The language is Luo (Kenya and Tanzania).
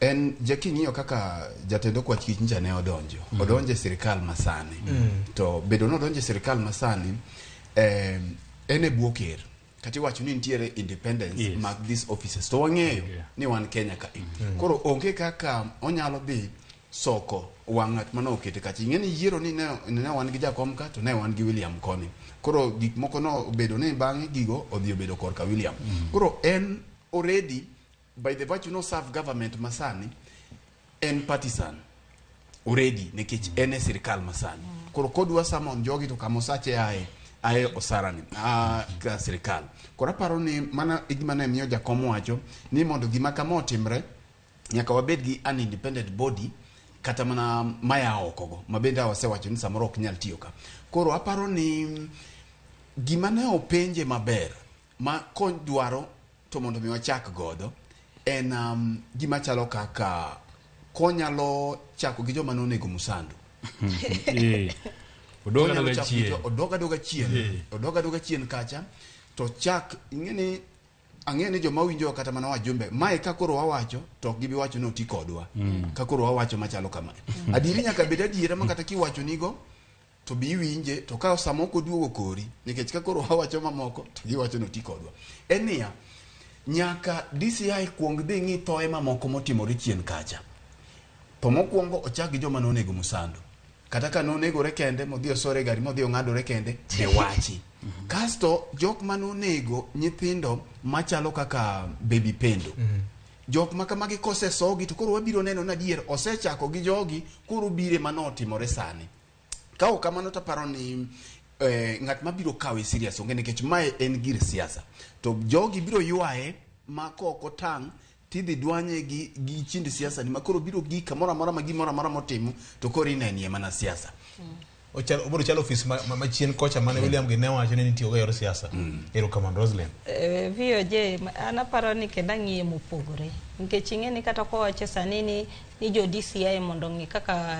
En ja king'iyo kaka jatend okwach kich ncha ne odonjo. Odonjo e sirikal masani. To bedo ni odonjo e sirikal masani, en e bwo ker. Kata iwacho ni nitiere independence mag these offices. To wang'eyo ni wan Kenya ka. Koro onge kaka onyalo dhi soko wang' ng'at mane okete kacha. Ing'e ni yiero ni ne wan gi jakom ka to ne wan gi William koni. Koro gik moko no obedo ni bang'e gigo odhi obedo korka William. Koro en already by the virtue no serve government masani en partisan already nikech en e sirikal masani. Koro kodwa summon jogi to kama osache aye osarani ka sirikal. Koro aparo ni mana e gima ne miyo jakom wacho ni mondo gima kama otimre nyaka wabed gi an independent body kata mana maya oko go ma bende wasewacho ni samoro ok nyal tiyo ka. Koro aparo ni gima ne openje maber ma kony dwaro to mondo mi wachak godo en gima chalo kaka konyalo chako gi joma nonego Musandu. Odog Onyalo adoga chako gi chien. Odog adoga chien. Odog adoga chien kacha to chak ing'e ni ang'e ni joma winjo kata mana wajumbe mae ka koro wawacho to ok gibi wacho ni oti kodwa. Ka koro wawacho machalo kama. Adieri nyaka bed adiera ma kata kiwacho nigo to bi iwinje to ka sama ok oduogo kori nikech ka koro wawacho mamoko to giwacho ni oti kodwa. En niya, nyaka DCI kuong dhi ng'i thoe mamoko motimore chien kacha. To mokwongo ochak gi joma nonego Musandu. Kata ka nonegore kende modhi osore e gari modhi ong'adore kende be wachi. Kasto jok manonego nyithindo machalo kaka Baby Pendo. Jok ma kamagi kosesogi to koro wabiro neno ni adier osechako gi jogi koro bire manotimore sani. Ka ok kamano to aparo ni ng'at mabiro kawe serious onge nikech mae en gir siasa. To jogi biro ywaye ma kok otang' tidhi dwanye gi chind siasa ni ma koro biro gik kamoro amora ma gimoro amora motimo to koro inenie mana siasa. Obiro chalo ofis machien kocha mane William gi ne wacho ni nitiyogo e yor siasa. Erokamano Roslyn. VOJ, an aparo ni kendo ang'iye mopogore. Nikech ing'e ni kata kowacho sani ni jo DCI mondo ong'i kaka